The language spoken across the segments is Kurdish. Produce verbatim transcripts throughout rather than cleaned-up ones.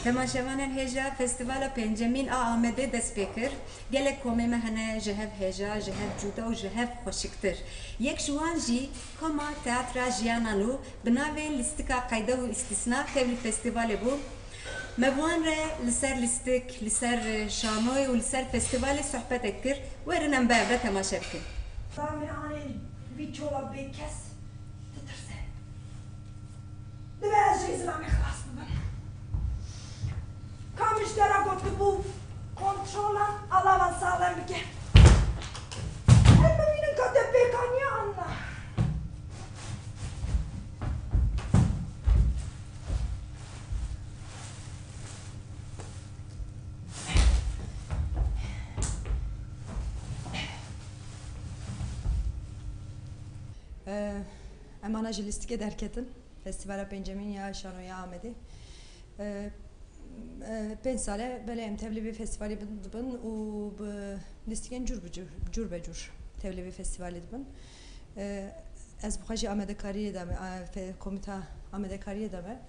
Temaşevanên hêja, Festîvala pêncemîn a Amedê dest pê kir. Gelek komê me hene ji hev hêja, ji hev cuda û ji hev xweşiktir. Yek ji wan jî koma Teatra Jiyana Nû bi navê Lîstika Qeyde û Îstîsna tevlî festîvalê bû. Me bi wan re li ser lîstik, li ser şanoyê û li ser festîvalê sohbetek kir. Werin em bi hev re temaşe bikin. Zilamê anê vî çola bêkes ditirse. Divê ez jî zilamê xilas bibim. Ka min ji te re gotibû, kontrola alavan saxlem bike. Em bibînin ka te pêk aniye an na. Em ana ji lîstikê derketin. Festîvala pêncemîn ya Şanoya Amedê. E, e, pênc sal e, belê em tevlî vê festîvalê bin, dibin û bi lîstikên cûr bi cûr, cûr be cûr tevlî vê festîvalê dibin. E, ez bi xwe jî amadekariyê de me, a, fe-, komîta amadekariyê de me.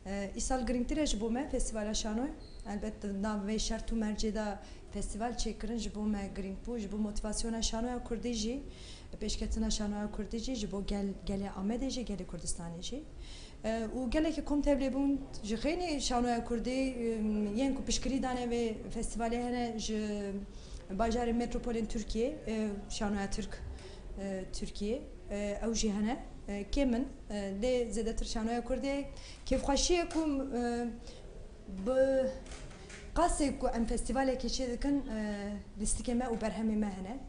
E, îsal girîngtir e ji bo me Festîvala Şanoyê. Elbet di nav vê şert û mercê de festîval çêkirin ji bo me girîng bû, ji bo motivasyona şanoya kurdî jî, pêşketina şanoya kurdî jî, ji bo gel-, gelê Amedê jî, gelê Kurdistanê jî. E, û gelekî kom tevlê bûn ji xeynî şanoya kurdî, e, yên ku piştgirî dane vê festîvalê hene ji bajarê metropolên Tirkiyê, e, şanoya Tirk, e, Tirkiyê, e, ew jî hene. E, kêm in, e, lê zêdetir şanoya kurdê kêfxweşiyê ku, e, bi qasê ku em festîvalekê çêdikin, e, lîstikê me û berhemê me hene.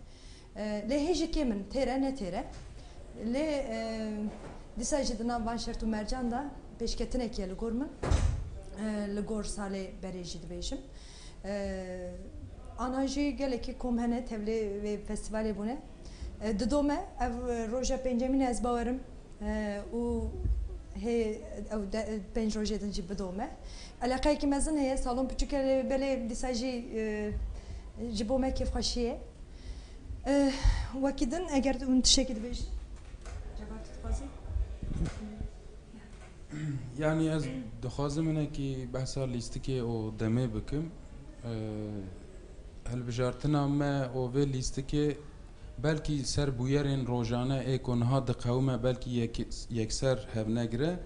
E, lê hê jî kêm in, têr e, ne têr e. Lê, e, dîsa jî di nav van şert û mercan de pêşketinekî ye li gor min, e, li gor salê berê jî dibêjim. E, ana jî gelekî kom hene tevlê vê festîvalê bûne. E, dido me, ev roja pêncemîn e, ez bawerim. E, û hê ew de, pênc rojê din jî bido me. Eleqeyekî mezin heye, salon piçûk e, lê belê dîsa jî, e, ji bo me kêfxweşî ye. E, wekî din, eger hûn tiştekî dibêjin. Cebar, tu dixwazî? Yanî ez dixwazim hinekî behsa lîstikê û demê bikim. E, hilbijartina me û vê lîstikê belkî ser bûyerên rojane ê ku niha diqewime belkî yek-, yekser hevnegire.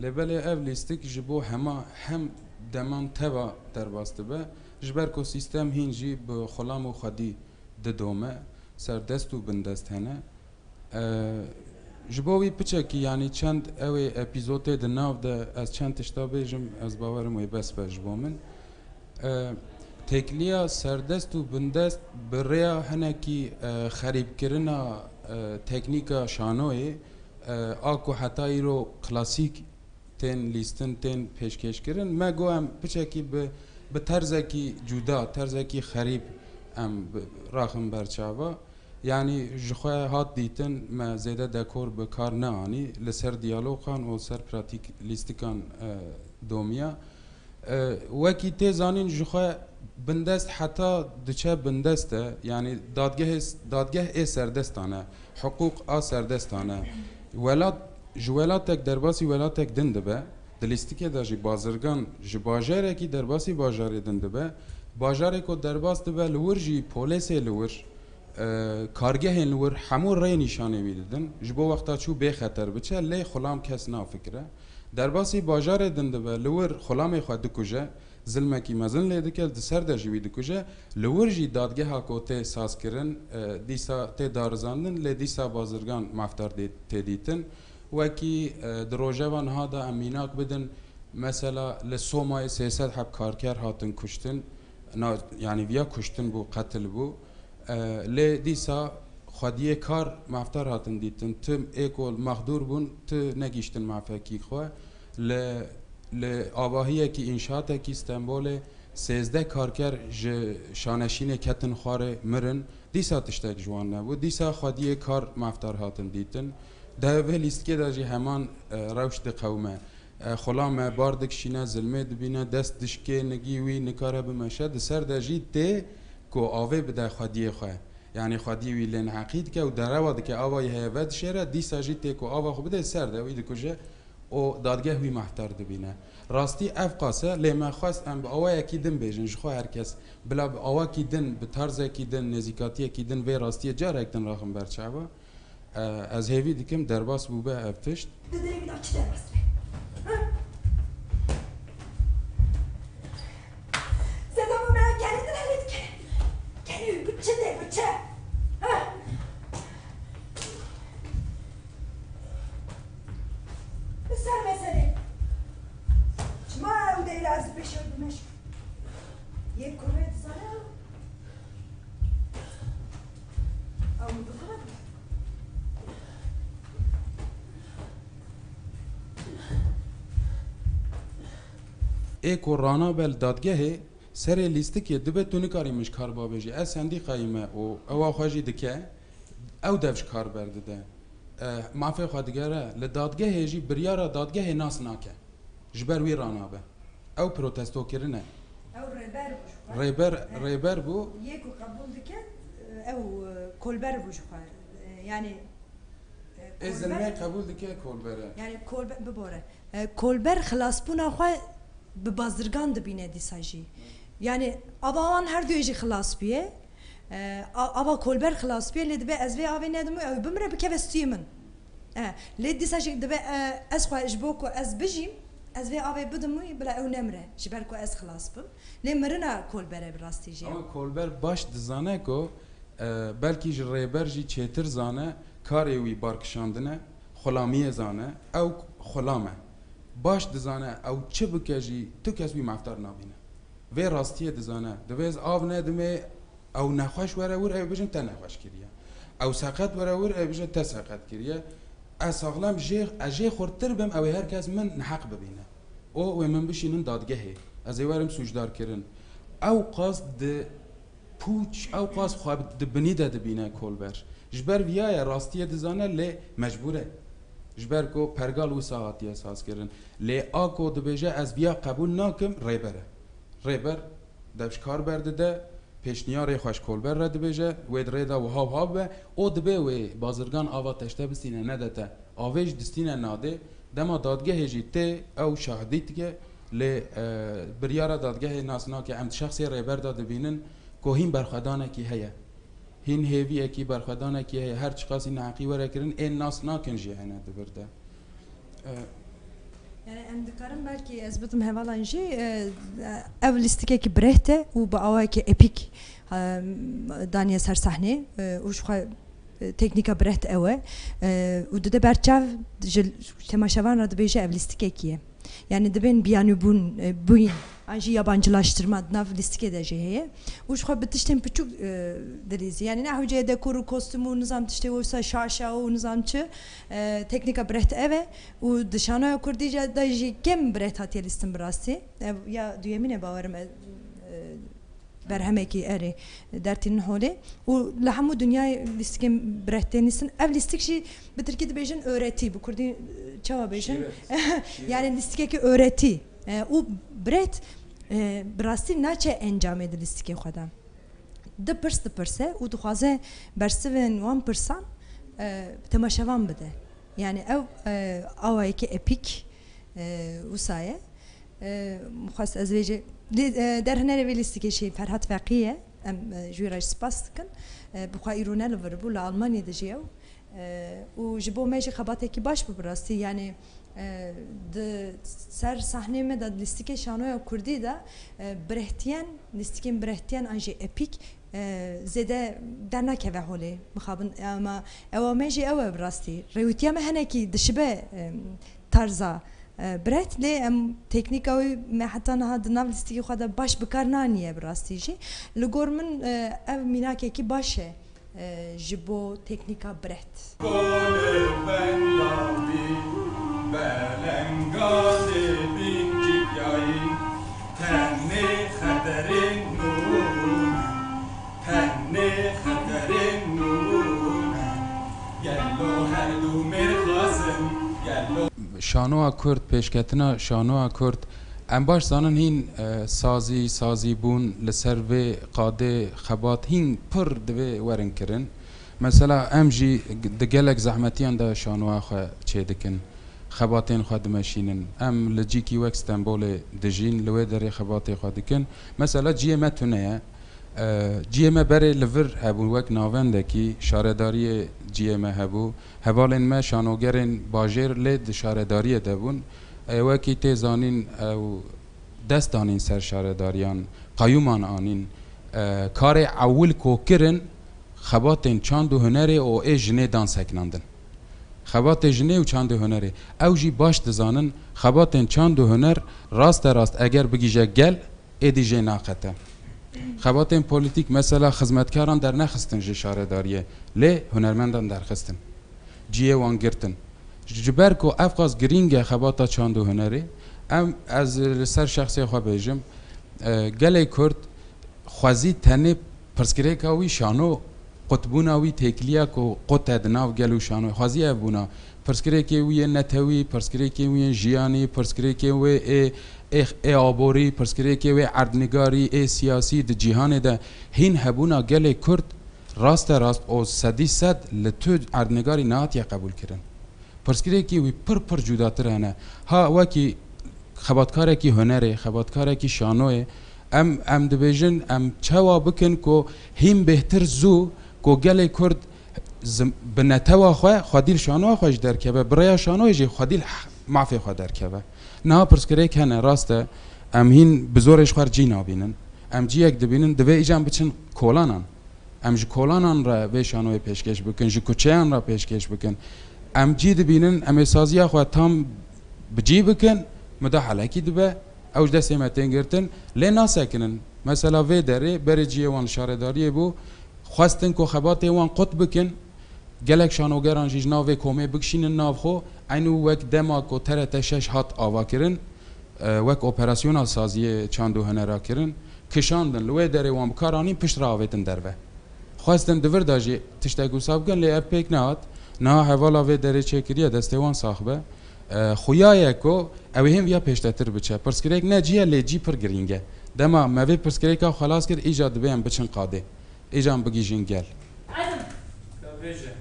Lê belê ev lîstik ji bo hema hem deman teva derbas dibe, ji ber ku sîstem hîn jî bi xulam û xwedî didome, serdest û bindest hene. E, ji bo wî piçekî, yanî çend ew ê epîzotê di nav de ez çend tişta bêjim, ez bawerim wê bes be ji bo min. E, têkiliya serdest û bindest bi rêya hinekî, e, xerîbkirina, e, teknîka şanoyê, e, a ku heta îro klasîk tên lîstin, tên pêşkêşkirin, me got em piçekî bi, bi terzekî cuda, terzekî xerîb em bi, raxin ber çava. Yanî ji xwe hat dîtin, me zêde dekor bi kar neanî, li ser diyalogan û ser pratîk lîstikan, e, domiya. E, wekî tê zanîn ji xwe bindest heta diçe bindest e, yanî dadgehê, dadgeh ê serdestan e, hiqûq a serdestan e. Welat, ji welatek derbasî welatek din dibe, di lîstikê de jî bazirgan ji bajarekî derbasî bajarê din dibe, bajarê ku derbas dibe li wir jî polêsê li wir, e, kargehên li wir hemû rê nîşanê wî didin, ji bo wexta çû bê xeter biçe, lê xulam kes nafikire. Derbasî bajarê din dibe, li wir xulamê xwe dikuje, zilmekî mezin lê dike, di ser de jî wî dikuje. Li wir jî dadgeha ku tê sazkirin, e, dîsa tê darizandin, lê dîsa bazirgan mafdar dê-, tê dîtin. Wekî, e, di rojeva niha de em mînak bidin, mesela li Somayê sê sed heb karker hatin kuştin, na-, yanî viya kuştin bû, qetil bû. E, lê dîsa xwediyê kar mafdar hatin dîtin. Tim ê ku mexdûr bûn, ti negihîştin mafekî xwe. Li, li avahiyekî înşaatekî Stenbolê sêzdeh karker ji şaneşînê ketin xwarê, mirin. Dîsa tiştek ji wan nebû. Dîsa xwediyê kar mafdar hatin dîtin. Di vê lîstikê de jî heman, e, rewş diqewime. E, xulam e, bar dikişîne, zilmê dibîne, dest dişkê, nigî wî nikare bimeşe. Di ser de jî tê ku avê bide xwediyê xwe. Yanî xwediyê wî lê neheqî dike û derewa dike, ava yê heye vedişêre, dîsa jî tê ku ava xwe bide ser de wî dikuje. û dadgeh wî mehter dibîne. Rastî ev qas e, lê me xwest em bi awayekî din bêjin, ji xwe her kes bila bi awakî din, bi tarzekî din, nêzîkatiyekî din vê rastiyê carek din raxin ber çava. E, ez hêvî dikim derbas bûbe ev tişt. Di derê min de çi derbas be? Ha? Sedama me kenî dilê dike. Kenî bi çi de, bi çi? Ha? Li ser meselê. Çima ew deyla ez pêşew dimeşim? Yê kurê dizane ew. Ew min dixwe. Ê ku rana be li dadgehê, serê lîstikê dibe tu nikarî min ji kar babêjî. Ez sendîkayî me û ewa xwe jî dike, ew dev ji kar berdide. Eh, mafê xwe digere, li dadgehê jî biryara dadgehê nas nake. Ji ber wî ranabe. Ew protesto kirine. Ew rêber bû ji xwe. Rêber, Eh, rêber bû. Yê ku qebûl dike, ew, eh, kolber bû ji xwe. Eh, yani, eh, Ê kolber zilmê qebûl dike kolbere. Yani kolbe-, bibore. Eh, kolber xilasbûna xwe bi bazirgan dibîne dîsa jî. Yani ava wan her duyê jî xilas bûye. E, a-, ava kolber xilas bûye, lê dibe ez vê avê nedim û ew bimire bikeve stûyê min. E, lê dîsa jî dibe, e, ez xwe ji bo ku ez bijîm, ez vê avê bidim wî bila ew nemire, ji ber ku ez xilas bim. Lê mirina kolber e bi rastî jî. Ama kolber baş dizane ku, e, belkî ji rêber jî çêtir zane, karê wî barkişandin e, xulamiyê zane, ew xulam e. Baş dizane ew çi bike jî tu kes wî mafdar nabîne. Vê rastiyê dizane. Divê ez av nedimê, ew nexweş were wir, ew bijin te nexweş kiriye. Ew seqet were wir, ew bijin te seqet kiriye. Ez saxlem jê, ez jê xurttir bim, ew ê her kes min neheq bibîne. O wê min bişînin dadgehê. Ez ê werim sûcdar kirin. Ew qas di pûç, ew qas xwe di binî de dibîne kolber. Ji ber viya ye rastiyê dizane lê mecbûr e. Ji ber ku pergal wisa hatiye sazkirin. Lê a ku dibêje ez viya qebûl nakim, rêber e. Rêber dev ji kar berdide, pêşniyarê xwe ji kolber re dibêje, wê di rê de wiha wiha bibe, o dibê wê bazirgan ava teşte bistîne nede te, avê jî distîne nadê, dema dadgehê jî tê ew şahidî dike, lê, e, biryara dadgehê nas nake, em di şexsê rêber de dibînin ku hîn berxwedanekî heye. Hîn hêviyekî, berxwedanekî heye, her çiqasî neheqî were kirin, ên nas nakin jî hene di vir de. E, Yani em dikarin belkî ez bidim hevalan jî, e, ev lîstikekî Brecht e û bi awayekî epîk, e, daniye ser sahnê, e, û ji xwe, e, teknîka Brecht ew e, e, û dide ber çav ji temaşevan re dibêje ev lîstikekî ye. Yani dibên biyanîbûn, e, bûyîn, an jî yabancılaştırma di nav lîstikê de jî heye. Û ji xwe bi tiştên piçûk, e, dilîzî. Yani ne hewce dekor û kostüm û nizam tiştê wisa şaşa û nizam çi, e, teknîka Brecht ev e. Û di şanoya kurdî jî de jî kêm Brecht hatiye lîstin bi rastî. Ev ya duyemîn e bawerim e, e, berhemekî erê dertînin holê. Û li hemû dinyayê lîstikên Brecht tê nîstin. Ev lîstik jî bi tirkî dibêjin öğreti, bi kurdî, e, çawa bêjin? Şîret. Şîret. Yani lîstikekî öğreti. E, û Brecht, e, bi rastî naçe encamê di lîstikê xwe de. Du pirs dipirse û dixwaze bersivên wan pirsan, e, temaşevan bide. Yani ew, e, awayekî epîk, e, wisa ye. E, xwest ez vêjê, lê, e, derhinerê vê lîstikê jî Ferhat Feqî ye. Em, e, ji wî re jî spas dikin. E, bi xwe îro ne li vir bû, li Almanyê dijî ew. E, û ji bo me jî xebatekî baş bû bi rastî. Yani, e, di ser sahnê me de lîstikê şanoya kurdî de, e, Brehtiyen, lîstikên Brehtiyen an jî epîk, e, zêde dernakeve holê. Mixabin, ama ewa me jî ew e bi rastî. Rêwîtiya me henekî dişibe, e, tarza, e, Brecht, lê em teknîka wî me heta niha di nav lîstikê xwe de baş bi kar naniye bi rastî jî. Li gor min, e, ev mînakekî baş e, e, ji bo teknîka Brecht. Golê benda wî, belengazê bîn çîkyayî, tenê xeterên nû, tenê xeterên nû, gelo her du mêr xasin, gelo. Şanoa Kurd, pêşketina şanoa Kurd, em baş zanin hîn, e, sazî, sazîbûn li ser vê qadê xebat hîn pir divê werin kirin. Mesela em jî di gelek zehmetiyan de şanoa xwe çêdikin. xebatên xwe dimeşînin. Em li cîkî wek Stenbolê dijîn, li wê derê xebatê xwe dikin. Mesela ciyê me tune ye. E, ciyê me berê li vir hebûn, wek navendekî şaredariyê ciyê me hebû. Hevalên me şanogerên bajêr lê di şaredariyê de bûn. E, wekî tê zanîn, ew dest danîn ser şaredariyan, qeyûman anîn. E, karê ewil ku kirin, xebatên çand û hunerê û ê jinê dan sekinandin. Xebatê jinê û çandê hunerê. Ew jî baş dizanin, xebatên çand û huner raste rast eger bigihîje gel, êdî jê naqete. Xebatên polîtîk, mesela xizmetkaran dernexistin ji şaredariyê, lê hunermendan derxistin. Ciyê wan girtin. Ji ber ku ev qas girîng e xebata çand û hunerê, em, ez li ser şexsê xwe bêjim, e, gelê Kurd xwezî tenê pirsgirêka wî şano, qutbûna wî têkiliya ku qut e di nav gel û şanoyê, xwezî ev bûna. Pirsgirêkê wî yê netewî, pirsgirêkê wî yê jiyanî, pirsgirêkê wê ê, ê, ê aborî, pirsgirêkê wê erdnigarî, ê siyasî di cîhanê de hîn hebûna gelê Kurd raste rast û sedî sed li tu erdnigarî nehatiye qebûlkirin. Pirsgirêkî wî pir pir cudatir hene. Ha wekî xebatkarekî hunerê, xebatkarekî şanoyê, em, em dibêjin, em çawa bikin ku hîn bêhtir zû ku gelê Kurd zim-, bi netewa xwe, xwedî li şanoya xwe jî derkeve, bi rêya şanoyê jî xwedî li h-, mafê xwe derkeve. Niha pirsgirêk hene, rast e, em hîn bi zorê ji xwe re cî nabînin. Em ciyek dibînin, divê îcan biçin kolanan. Em ji kolanan re vê şanoyê pêşkêş bikin, ji kuçeyan re pêşkêş bikin. Em cî dibînin, em ê saziya xwe tam bi cî bikin, mudahalekî dibe, ew ji destê me tên girtin, lê nasekinin. Mesela vê derê berê ciyê wan li şaredariyê bû, xwestin ku xebatê wan qut bikin, gelek şanogeran jî ji nav vê komê bikişînin nav xwe, eynû wek dema ku T R T şeş hat avakirin, e, wek operasyona saziyê çand û hunera kirin, kişandin, li wê derê wan bi kar anîn, pişt re avêtin derve. Xwestin di vir de jî tiştek wisa bikin, lê ev pêk nehat. Niha hevala vê derê çêkiriye, destê wan sax be. E, xuya ye ku ew ê hên viya pêştetir biçe. Pirsgirêk ne cî ye, lê cî pir girîng e. Dema me vê pirsgirêka xelas kir, îca divê em biçin qadê. Îcan bigihîjin gel. Aydın. Ya bêje.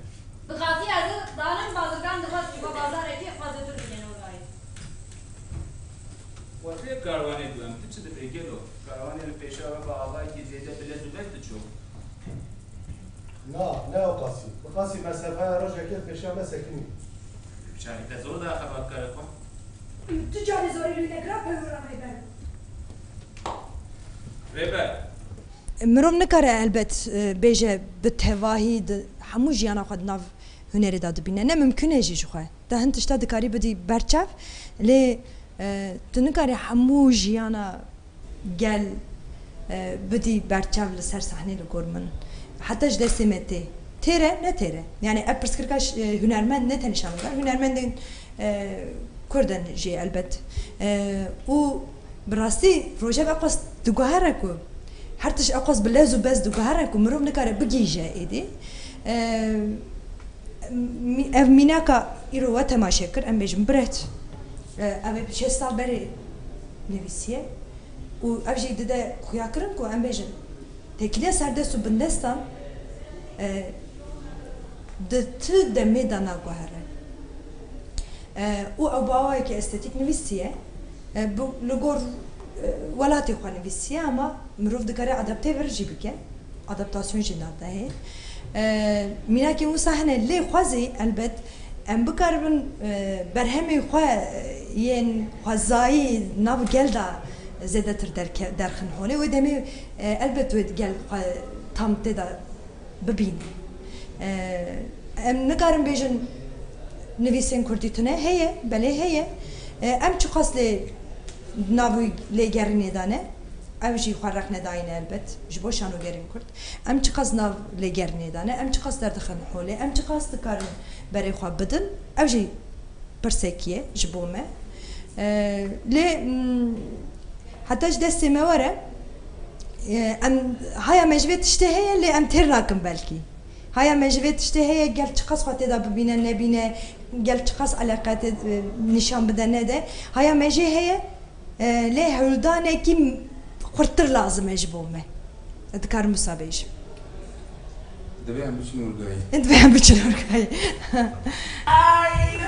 Bi qasî ez ê danim bazirgan dixwest ji bo bazarekî xwezê tu bigihîne orayê. Wextê karwanê dû em tu çi dibê gelo? Karwanê li pêşa we bi avayekî zêde bi lez û bez diçû. Na, ne ew qasî. Bi qasî mesafeya rojekê li pêşa me sekinî. Bi çavî te zor da xebatkara xwe. Tu carê zorê li wî nekira peyûran rêber. Rêber. Mirov nikare elbet, e, bêje bi tevahî di hemû jiyana xwe di nav hunerê de dibîne. Ne mimkun e jî ji xwe. Te hin tişta dikarî bidî berçav, lê, e, tu nikarî hemû jiyana gel, e, bidî berçav li ser sahnê li gor min. Heta ji destê me tê. Têr e, ne têr e. Yani ev pirsgirka ş-, e, hunermend ne tenê şanoger, hunermendên, e, Kurd in jî elbet. E, û bi rastî rojek eqas diguhere ku her tişt eqas bi lez û bez diguhere ku mirov nikare bigihîje êdî. E, mî-, ev mînaka îro we temaşe kir, em bêjin Brecht. E, ev ê şêst sal berê nivîsiye û ev jî dide xuyakirin ku em bêjin têkiliya serdest û bindestan, e, di tu demê de naguhere. E, û ew bi awayekî estetîk nivîsiye, e, bi, li gor, e, welatê xwe nivîsiye, ama mirov dikare adapte vir jî bike. Adaptasyon jî nade hê. E, mînakên wisa hene, lê xwezî elbet em bikaribin, e, berhemên xwe, e, yên xwezayî nav gel de zêdetir derke-, derxin holê. Wê demê, e, elbet wê gel xwe tam tê de bibînin. E, em nikarin bêjin nivîsên kurdî tune heye, belê heye. E, em çiqas lê nav wî lêgerînê de ne, ev jî xwe rexne dayîne elbet ji bo şanogerên kurd. Em çiqas nav lêgerînê de ne, em çiqas derdixin holê, em çiqas dikarin berê xwe bidin, ev jî pirsekî ye ji bo me. E, lê, mm, heta ji destê me were, e, em, haya me ji vê tiştê heye, lê em têr nakin belkî. Haya me ji vê tiştê heye, gel çiqas xwe tê de bibîne, nebîne, gel çiqas eleqe tê, e, nîşan bide, nede. Haya me jê heye, e, lê hewldanekî xurttir lazim e ji bo me. Dikarim wisa bêjim. Divê em biçin orgayê. Divê em biçin orgayê. Ay,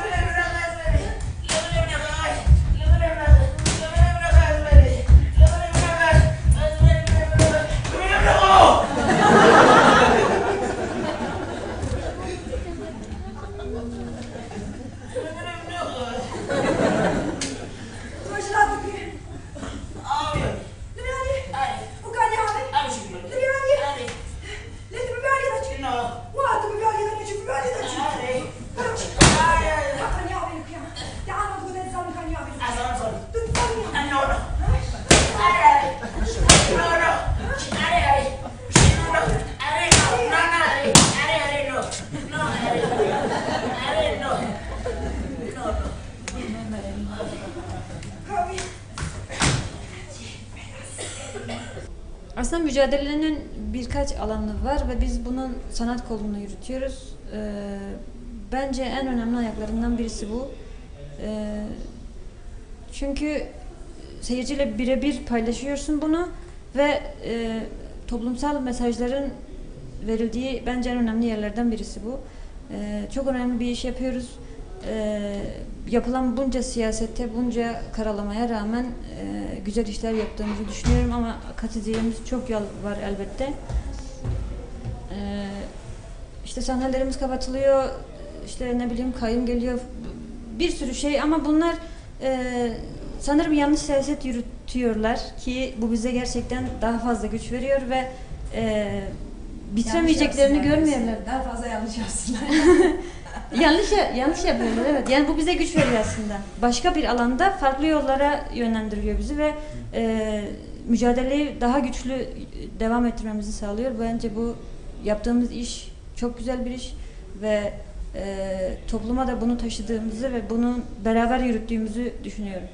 Mücadelenin birkaç alanı var ve biz bunun sanat kolunu yürütüyoruz. Ee, bence en önemli ayaklarından birisi bu. Ee, çünkü seyirciyle birebir paylaşıyorsun bunu ve e, toplumsal mesajların verildiği bence en önemli yerlerden birisi bu. Ee, çok önemli bir iş yapıyoruz. Ee, yapılan bunca siyasete, bunca karalamaya rağmen e, güzel işler yaptığımızı düşünüyorum ama kat edeceğimiz çok yol var elbette. Ee, işte sahnelerimiz kapatılıyor, işte ne bileyim kayyum geliyor, bir sürü şey ama bunlar e, sanırım yanlış siyaset yürütüyorlar ki bu bize gerçekten daha fazla güç veriyor ve e, bitiremeyeceklerini görmüyorlar. Daha fazla yanlış yapsınlar. Yanlış ya- yanlış yapıyorlar, evet. Yani bu bize güç veriyor aslında. Başka bir alanda farklı yollara yönlendiriyor bizi ve e, mücadeleyi daha güçlü devam ettirmemizi sağlıyor. Bence bu yaptığımız iş çok güzel bir iş ve e, topluma da bunu taşıdığımızı ve bunu beraber yürüttüğümüzü düşünüyorum.